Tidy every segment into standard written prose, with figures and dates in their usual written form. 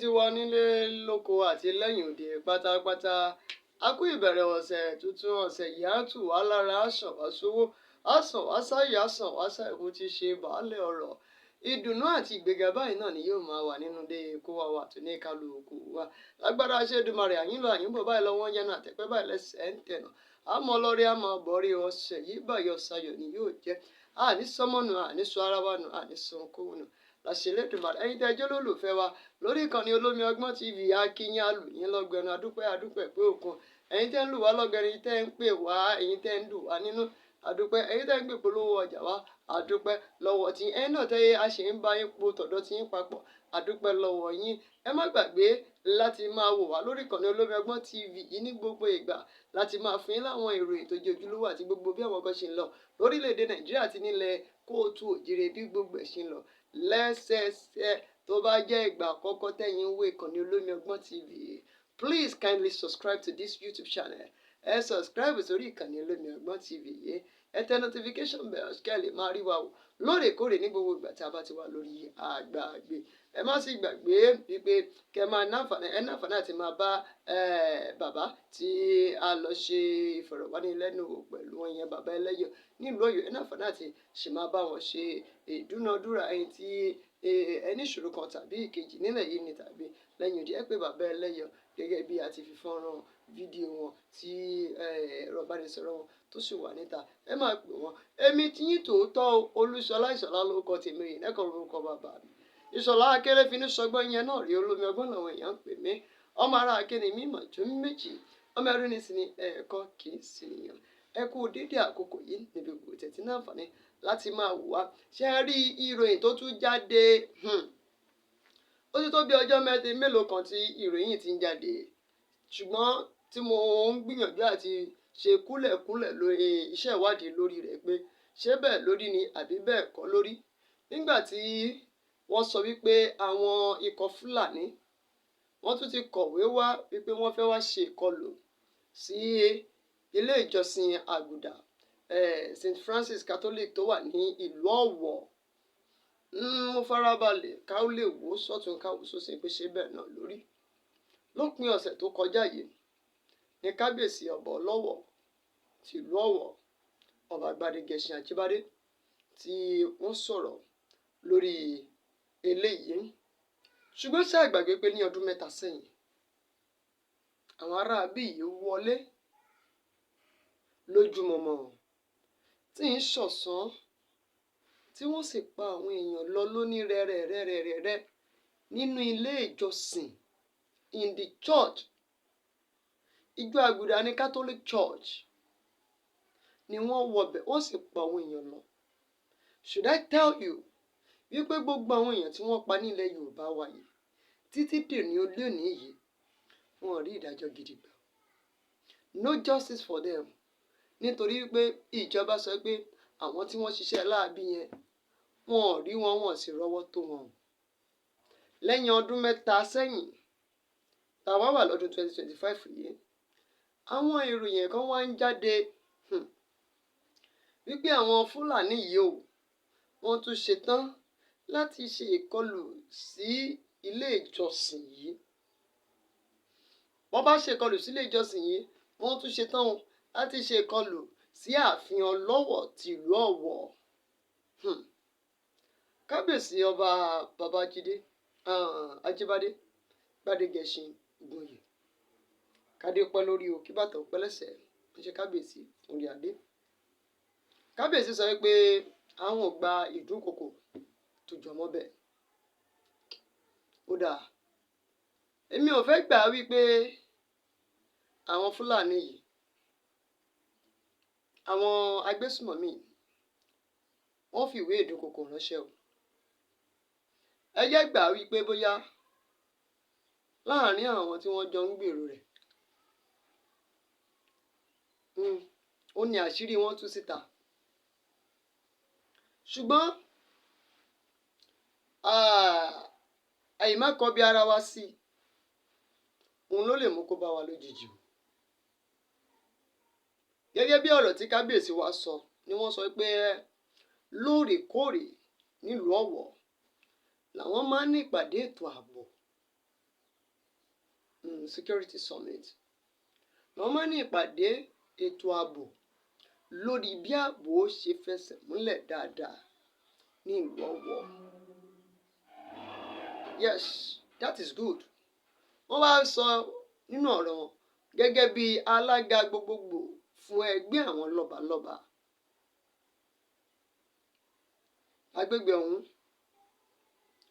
Ti wa nílé lóko àti lẹ́yìn òde pátápátá. A kú ìbẹ̀rẹ̀ ọ̀sẹ̀ tuntun. Ọ̀sẹ̀ yìí á tù wá lára, á sàn wá sówó, á sàn wá sáyọ̀, á sàn wá sáìkú tí ṣe baálẹ̀ ọrọ̀. Ìdùnnú àti ìgbéga báyìí náà ni yóò máa wà nínú ilé kó wa wà tó ní kálukú wa. Lágbára ṣe Èdùmàrè, àyínlọ àyínbọ̀ báyìí lọ́wọ́ ń yẹnu àtẹ̀pẹ́ báyìí lẹ́sẹ̀ ń tẹ̀nà. Àmọ́ lọ́rí àmọ́ bọ̀rí, ọ̀sẹ̀ yìí báyọ̀ sayọ̀ ni yóò jẹ́. Àní sọmọ́nù, àní sọ ara wa nù, àní sọ ohunkóhun nù láṣẹ Elédùmarè. Ẹ̀yin tẹ́ jẹ́ olólùfẹ́ wa lórí ìkànnì Olómi Ọgbọ́n TV, akínyìn alùyìn lọ́gbẹ̀nu, adúpẹ́, adúpẹ́ pé òkun. Ẹ̀yin tẹ́ ń lù wá lọ́gbẹ̀nu, ẹ̀yin tẹ́ ń pè wá, ẹ̀yin tẹ́ ń dùn wá nínú, adúpẹ́. Ẹ̀yin tẹ́ ń gbé polówó ọjà wá, adúpẹ́ lọ́wọ́ tí ẹ̀yin náà tẹ́ a ṣe ń bá yín po tọ̀dọ̀ tí yín papọ̀, adúpẹ́ lọ́wọ́ yín. Ẹ má gbàgbé láti máa wò wá lórí ìkànnì Olómi Ọgbọ́n TV yìí ní gbogbo ìgbà, láti máa fún yín láwọn ìròyìn tó jẹ́ ojúlówó àti gbogbo bí àwọn kan ṣe ń lọ lórílẹ̀‐èdè Nàìjíríà àti nílẹ̀ káàárọ̀ oòjíire, bí gbogbo ẹ̀ ṣe ń lọ lẹ́sẹẹsẹ. Tó bá jẹ́ ìgbà àkọ́kọ́ tẹ́yin ń wo ìkànnì Olómi Ọgbọ́n TV, please kindly subscribe to this YouTube channel. Ẹ subscribe sórí ìkànnì Olómi Ọgbọ́n TV yìí, ẹ tẹ notification bell kẹ́ ẹ lè máa rí wa wò lóòrèkóòrè ní gbogbo ìgbà tí a bá ti wà lórí àgbààgbé. Ẹ má sì gbàgbé wípé kẹ́ máa náfààní, ẹ náfààní àti máa bá bàbá tí a lọ ṣe ìfọ̀rọ̀wánilẹ́nuwò pẹ̀lú wọn yẹn, bàbá Ẹlẹ́yọ̀ nílùú Ọ̀yọ́. Ẹ náfààní àti ṣì máa bá wọn ṣe ìdúnadúrà. Ẹni tí ẹ ní ìṣòro kan tàbí ìkejì nílẹ̀ yìí ni tàbí lẹ́yìn odi, ẹ pé bàbá Ẹlẹ́yọ̀ gẹ́gẹ́ bí a ti fi fọ́nrán fídíò wọn tí ẹ̀rọ ìbánisọ̀rọ̀ wọn tó sì wà níta. Ẹ máa pè wọ́n. Èmi tí yín tòótọ́, Olúṣọlá Ìṣọ̀lá lórúkọ tèmi rè lẹ́kọ̀ọ́, lórúkọ bàbá mi Ìṣọ̀lá Akérèfínú sọgbọ́n yẹn náà rí. Olómi Ọgbọ́n làwọn èèyàn ń pè mí. Ọmọ ara akéde mímọ̀ tó méjì, ọmọ ẹrú ní sinmi ẹ̀ẹ̀kọ́ kì í sinìyàn. Ẹ kú dédé àkókò yìí níbi gbogbo tẹ̀tí náà àǹfààní láti máa wò wá. Ṣe rí ìròyìn tó tún jáde? Ó ti tó bí ọjọ́ mẹ́ta mélòó kan tí ìròyìn ti ń jáde, ṣùgbọ́n tí mo ń gbìyànjú àti ṣe kúlẹ̀kúlẹ̀ lórí iṣẹ́ ìwádìí lórí rẹ̀ pé ṣé bẹ́ẹ̀ lórí ni àbí bẹ́ẹ̀ kọ́ lórí. Nígbà tí wọ́n sọ wípé àwọn ikọ̀ Fúlàní wọ́n tún ti kọ̀wé wá wípé wọ́n fẹ́ wá ṣe ìkọlù sí ilé ìjọsìn Àgùdà St Francis Catholic tó wà ní ìlú Ọ̀wọ̀, mo farabalẹ̀ ká lè wò sọ́tún ká wò sósì pé ṣé bẹ́ẹ̀ náà lórí. Lópin ọ̀sẹ̀ tó kọjá yìí ní kábíyèsí ọba Ọlọ́wọ̀ tìlú Ọ̀wọ̀, Ọba Gbádégẹṣin Ajíbádé, tí wọ́n sọ̀rọ̀ lórí eléyìí. Ṣùgbọ́n ṣé àgbàgbé pé ní ọdún 3 sẹ́yìn, àwọn aráabí yìí wọlé lójúmọmọ tí ń ṣọ̀sán, tí wọ́n sì pa àwọn èèyàn lọ lóní rẹ́rẹ́rẹ́rẹ́rẹ́ nínú ilé ìjọsìn, in the church. Ìjọ Àgùdà ní Catholic Church ni wọ́n wọbẹ̀, wọ́n sì pa àwọn èèyàn lọ. Should I tell you wípé gbogbo àwọn èèyàn tí wọ́n pa nílẹ̀ Yorùbá wa yìí, títí dèní olónìí yìí, wọn ò rí ìdájọ́ gidi gbà? No justice for them, nítorí wípé ìjọba sọ pé àwọn tí wọ́n ṣiṣẹ́ láabi yẹn, wọn ò rí wọn, wọn sì rọ́wọ́ tó wọn. Lẹ́yìn ọdún 3 sẹ́yìn táwa wà lọ́dún 2025 yìí, àwọn ìròyìn kan wá ń jáde wípé àwọn Fúlàní yìí o, wọ́n tún ṣetán láti ṣe ìkọlù sí ilé ìjọsìn yìí. Wọ́n bá ṣèkọlù sí ilé ìjọsìn yìí, wọ́n tún ṣetán o láti ṣe ìkọlù sí ààfin Ọlọ́wọ̀ tìlú Ọ̀wọ̀. Kábíyèsí Ọba Babájídé Ajíbádé Gbádégẹṣin Ògúnyè, kádé pẹ́ lórí o, kí bàtà ó pẹ́ lẹ́sẹ̀, ń ṣe kábíyèsí orí adé. Kábíyèsí sọ wípé àwọn ò gba ìdúnkokò tó jọmọ́ bẹ́ẹ̀. Ó dáa, èmi ò fẹ́ gbà á wípé àwọn Fúlàní yìí, àwọn agbésùmọ̀mí, wọ́n fìwé ìdúnkokò ránṣẹ́ o. Ẹ jẹ́ gbà á wípé bóyá láàrin àwọn tí wọ́n jọ ń gbèrò rẹ̀, ó ní àṣírí wọn tú síta. Ṣùgbọ́n àìmákọbi ara wa sí òun ló lè mú kó bá wa lójijì o. Gẹ́gẹ́ bí ọ̀rọ̀ tí kábíyèsí wa sọ ni wọ́n sọ pé lóòrèkóòrè nílùú Ọ̀wọ̀ làwọn máa ń ní ìpàdé ètò ààbò. Security summit. Wọ́n máa ń ní ìpàdé ètò ààbò lórí bí ààbò ṣe fẹsẹ̀ múlẹ̀ dáadáa ní ìlú Ọ̀wọ̀. Yes, that is good. Wọ́n wá sọ nínú ọ̀rọ̀ wọn gẹ́gẹ́ bí alága gbogbogbò fún ẹgbẹ́ àwọn lọ́balọ́ba agbègbè ọ̀hún,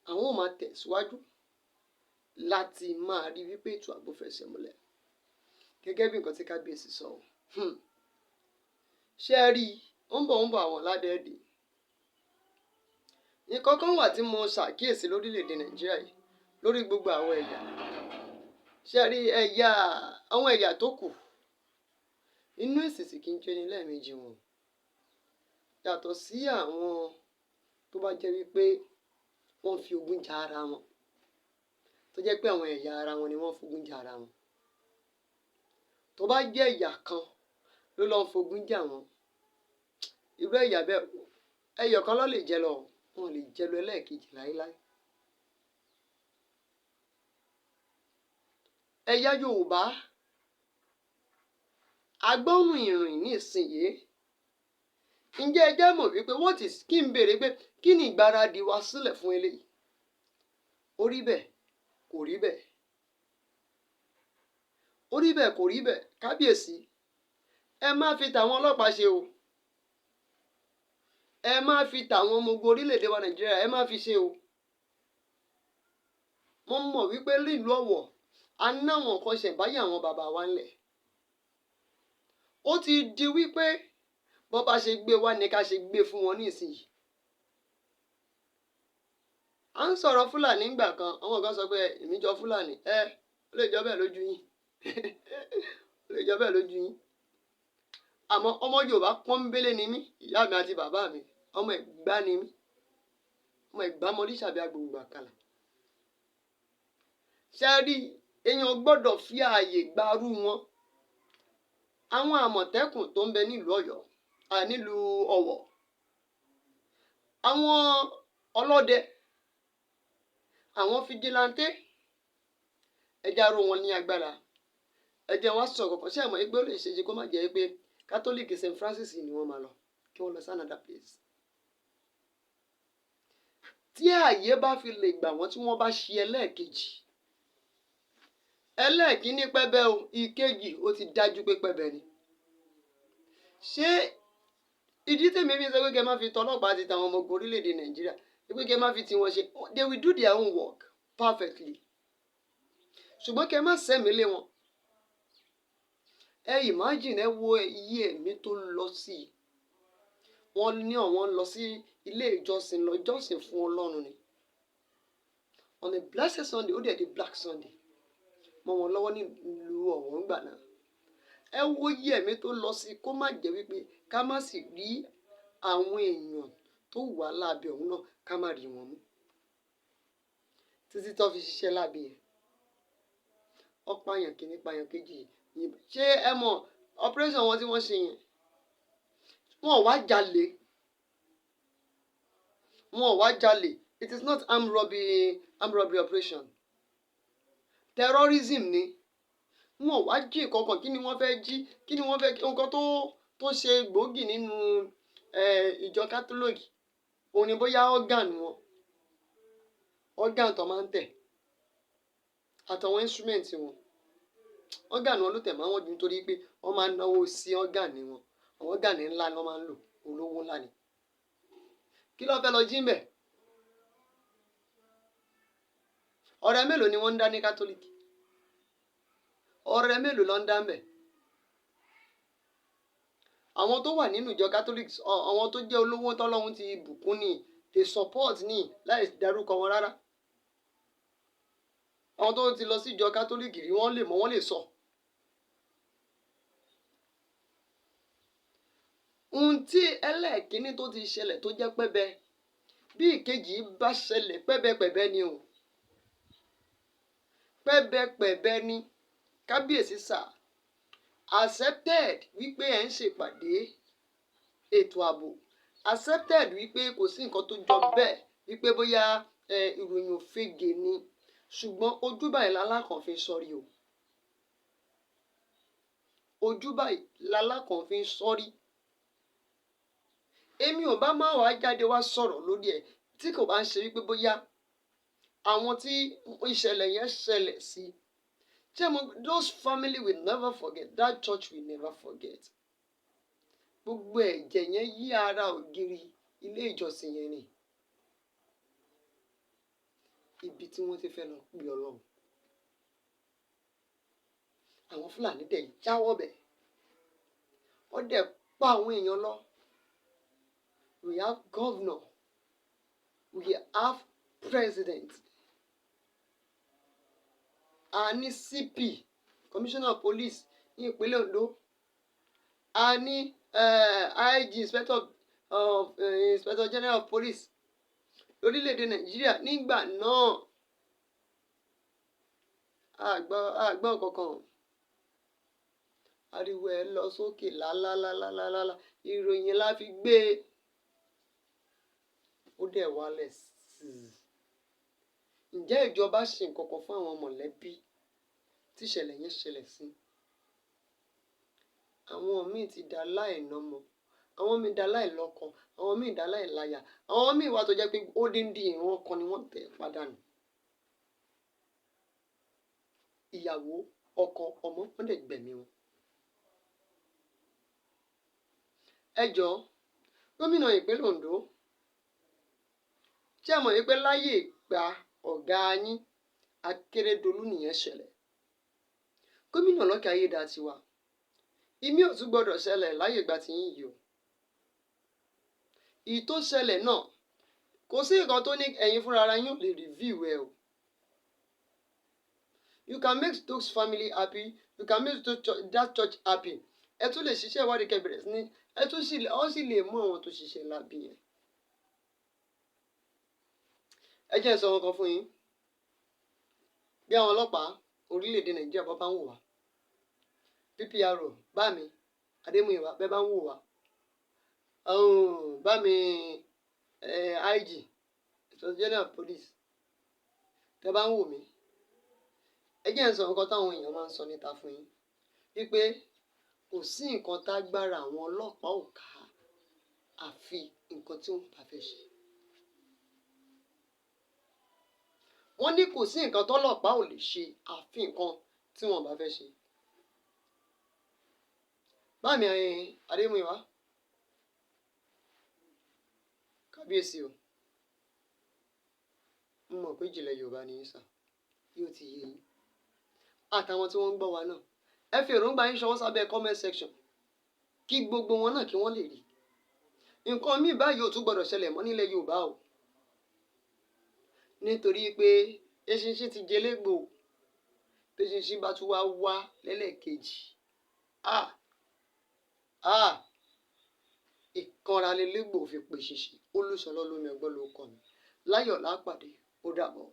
àwọn ò máa tẹ̀síwájú láti máa rí wípé ètò ààbò fẹsẹ̀ múlẹ̀ gẹ́gẹ́ bí nǹkan tí kábíyèsí sọ. Ṣé ẹ rí i, ó ń bọ̀, ń bọ̀, àwọn ládẹ́ẹ̀dẹ̀. Nǹkan kan wà tí mo ṣàkíyèsí lórílẹ̀‐èdè Nàìjíríà yìí lórí gbogbo àwọn ẹ̀yà. Ṣé ẹ rí ẹ̀yà, àwọn ẹ̀yà tó kù, inú èsìsì kì í jóni lẹ́ẹ̀mejì wọn, yàtọ̀ sí àwọn tó bá jẹ́ wípé wọ́n fi ogun ja ara wọn, tó jẹ́ pé àwọn ẹ̀yà ara wọn ni wọ́n fogun ja ara wọn. Tó bá jẹ́ ẹ̀yà kan ló lọ́ ń fogun jà wọ́n, irú ẹ̀yà bẹ́ẹ̀, ẹyọ kan ló lè jẹ lọ, wọn lè jẹ lọ ẹlẹ́ẹ̀kejì láéláé. Ẹ̀yà Yorùbá agbóhùn ìrìn nísìnyí. Ǹjẹ́ ẹ jẹ́ mọ̀ wípé what is, kí n béèrè pé kí ni ìgbáradì wa sílẹ̀ fún eléyìí? Ó rí bẹ́ẹ̀, kò rí bẹ́ẹ̀. Ó rí bẹ́ẹ̀, kò rí bẹ́ẹ̀. Kábíyèsí, ẹ má fi tàwọn ọlọ́pàá ṣe o. Ẹ má fi tàwọn ọmọ ogun orílẹ̀-èdè wa Nàìjíríà, ẹ má fi ṣe o. Mo mọ̀ wípé nílùú Ọ̀wọ̀, a náwọn nǹkan ṣẹ̀ǹbáyé àwọn bàbá wa ńlẹ̀. Ó ti di wípé bọ́ bá ṣe gbé wá ní ká ṣe gbé fún wọn nísìnyí. À ń sọ̀rọ̀ Fúlàní ńgbà kan, àwọn kan sọ pé èmi jọ Fúlàní. Ẹ ó lè jọ bẹ́ẹ̀ lójú yín. Ó lè jọ bẹ́ẹ̀ lójú yín. Àmọ́ ọmọ Yorùbá pọ́nbélé ni mí, ìyá mi àti bàbá mi, ọmọ Ẹ̀gbá ni mí. Ọmọ Ẹ̀gbá mọ̀lísàbí agbòǹgbò àkàlà. Ṣé ẹ rí, èèyàn gbọ́dọ̀ fi ààyè gbarú wọn. Àwọn Àmọ̀tẹ́kùn tó ń bẹ nílùú Ọ̀yọ́, nílùú Ọ̀wọ̀, àwọn ọlọ́dẹ, àwọn vigilante, ẹ jẹ́ á ró wọn ní agbára. Ẹ jẹ́ wá sọ̀rọ̀ kan. Ṣé ẹ mọ̀ pé ó lè ṣe é ṣe kó má jẹ́ pé Catholic St. Francis ni wọ́n máa lọ, kí wọ́n lọ sí another place. Tí ààyè bá fi lè gbà wọ́n, tí wọ́n bá ṣe ẹlẹ́ẹ̀kejì, ẹlẹ́ẹ̀kíní pẹ́bẹ́ o, ìkejì ó ti dájú pé pẹ́bẹ́ ni. Ṣé ìdí tèmi fi sọ pé kẹ́ má fi tọlọ́pàá àti tàwọn ọmọ ogun orílẹ̀-èdè Nàìjíríà, pé kẹ́ má fi tiwọn ṣe? They will do their own work perfectly, ṣùgbọ́n kẹ́ má sẹ́mi lé wọn. Ẹ imagine, ẹ wo iye ẹ̀mí tó lọ sí i. Wọ́n ní àwọn lọ sí ilé ìjọsìn lọ jọ́sìn fún Ọlọ́run ni on a blessed Sunday, ó dẹ̀ di Black Sunday mọ́ wọn lọ́wọ́ nílùú Ọ̀wọ̀ ńgbà náà. Ẹ wo iye ẹ̀mí tó lọ sí, kó má jẹ́ wípé ká má sì rí àwọn èèyàn tó wà lábẹ́ ọ̀hún náà, ká má rí wọn mú títí tó fi ṣiṣẹ́ lábẹ́ yẹn. Ó pààyàn kìíní, pààyàn kejì. Ṣé ẹ mọ̀ operation wọn tí wọ́n ṣe yẹn, wọn ò wá jalè, wọn ò wá jalè. It is not armed robbery operation, terrorism ni. Wọn ò wá jí nǹkan. Kí ni wọ́n fẹ́ jí? Kí ni wọ́n fẹ́? Nǹkan tó ṣe gbòógì nínú ìjọ Catholic òun ni bóyá organ wọn, organ tó máa ń tẹ̀ àtàwọn instrument wọn. Organ wọn ló tẹ̀ máa wọ́n jù, nítorí pé wọ́n máa ń náwó sí organ wọn. Àwọn organ ńlá ni wọ́n máa ń lò, olówó ńlá ni. Kí ló fẹ́ lọ jí ń bẹ̀? Ọrẹ mélòó ni wọ́n ń dá ní Catholic? Ọrẹ mélòó ló ń dá ń bẹ̀? Àwọn tó wà nínú ìjọ Catholic, àwọn tó jẹ́ olówó tọ́lọ́hún ti bùkún ni, they support ní láì dárúkọ wọn rárá. Àwọn tó ti lọ sí ìjọ Catholic rí, wọ́n lè mọ̀, wọ́n lè sọ. Ohun tí ẹlẹ́ẹ̀kínní tó ti ṣẹlẹ̀ tó jẹ́ pẹ́bẹ, bí ìkejì bá ṣẹlẹ̀, pẹ́bẹpẹ̀bẹ ni o, pẹ́bẹpẹ̀bẹ ni. Kábíyèsí sà, accepted wípé ẹ̀ ń ṣèpàdé ètò ààbò, accepted wípé kò sí nǹkan tó jọ bẹ́ẹ̀, wípé bóyá ìròyìn òfegè ni, ṣùgbọ́n ojú báyìí lálákàn fi sọrí o. Ojú báyìí lalákàn fi ń sọ́rí. Èmi ò bá má wàá jáde wá sọ̀rọ̀ lórí ẹ̀ tí kò bá ń ṣe wípé bóyá àwọn tí ìṣẹ̀lẹ̀ yẹn ṣẹlẹ̀ sí. Ṣé mo, those family will never forget, that church will never forget. Gbogbo ẹ̀jẹ̀ yẹn yí ara ògiri ilé ìjọsìn yẹn ni, ibi tí wọ́n ti fẹ́ lọ pè Ọlọ́run. Àwọn Fúlàní dẹ̀ jáwọ́ bẹ̀, wọ́n dẹ̀ pa àwọn èèyàn lọ. We have governor, we have president, a ní CP, commissioner of police ní ìpínlẹ̀ Ondo, a ní IG, inspector general of police lórílẹ̀‐èdè Nàìjíríà nígbà náà. Àgbọ̀ kankan, ariwo ẹ̀ lọ sókè lálálálálálá. Ìròyìn la fi gbé e, ó dẹ̀ wálẹ̀ síi. Ǹjẹ́ ìjọba ṣe nǹkan kan fún àwọn mọ̀lẹ́bí tí ìṣẹ̀lẹ̀ yẹn ṣẹlẹ̀ sí? Àwọn míì ti dá láìnọ́mọ, àwọn míì dá láìlọ́kọ, àwọn míì dá láìláya, àwọn míì wà tó jẹ́ pé ó dín ìran kan ni wọ́n tẹ̀ padànù. Ìyàwó, ọkọ, ọmọ, wọ́n dẹ̀ gbẹ̀mí wọn. Ẹ jọ̀ọ́, gómìnà ìpínlẹ̀ Ondo, ṣé ẹ mọ̀ wípé láyé ìgbà ọ̀gá yín Akérédolú nìyẹn ṣẹlẹ̀? Gómìnà Lucky Ayédàtiwa, ìmí ò tún gbọdọ̀ ṣẹlẹ̀ láyé ìgbà tí yín yìí o. Ìyí tó ṣẹlẹ̀ náà, kò sí nǹkan tó ní ẹ̀yin fúnra ara yín ò lè review ẹ o. You can make those family happy, you can make those church, that church happy. Ẹ tún lè ṣiṣẹ́ ìwádìí, kẹ́ bẹ̀rẹ̀ sí ní ẹ tún sì ọ sì lè mú àwọn tó ṣiṣẹ́ lábí yẹn. Ẹ jẹ́ n sọ nǹkan fún yín. Bí àwọn ọlọ́pàá orílẹ̀-èdè Nàìjíríà bá ń wò wá, PPRO, bá mi Adémúyìwá, bẹ́ẹ̀ bá ń wò wá, bá mi IG, Inspector General of Police, tẹ́ bá ń wò mí, ẹ jẹ́ n sọ nǹkan táwọn èèyàn máa ń sọ níta fún yín wípé kò sí nǹkan tágbára àwọn ọlọ́pàá ò ká, àfi nǹkan tí wọ́n bá fẹ́ ṣe. Wọ́n ní kò sí nǹkan tọ́lọ́pàá ò lè ṣe, àfi nǹkan tí wọ́n bá fẹ́ ṣe. Báàmì Adémúyìwá, kábíyèsí o, mo mọ̀ pé ìjìnlẹ̀ Yorùbá ni yín sà, yóò ti yé yín. Àtàwọn tí wọ́n ń gbọ́ wa náà, ẹ fi èròǹgbà yín ṣọwọ́ sábẹ́ comment section kí gbogbo wọn náà kí wọ́n lè rí. Nǹkan míì báyìí ò tún gbọdọ̀ ṣẹlẹ̀ mọ́ nílẹ̀ Yorùbá o, nítorí pé eṣinṣin ti jẹlégbò. Eṣinṣin bá tún wá wá lẹ́lẹ́kejì, ah ah, ìkanra lelégbò fi pe ṣinṣin. Olúṣọlá Olómi Ọgbọ́n ló kọ́ mi. Láyọ̀ lápàdé, ó dàbọ̀.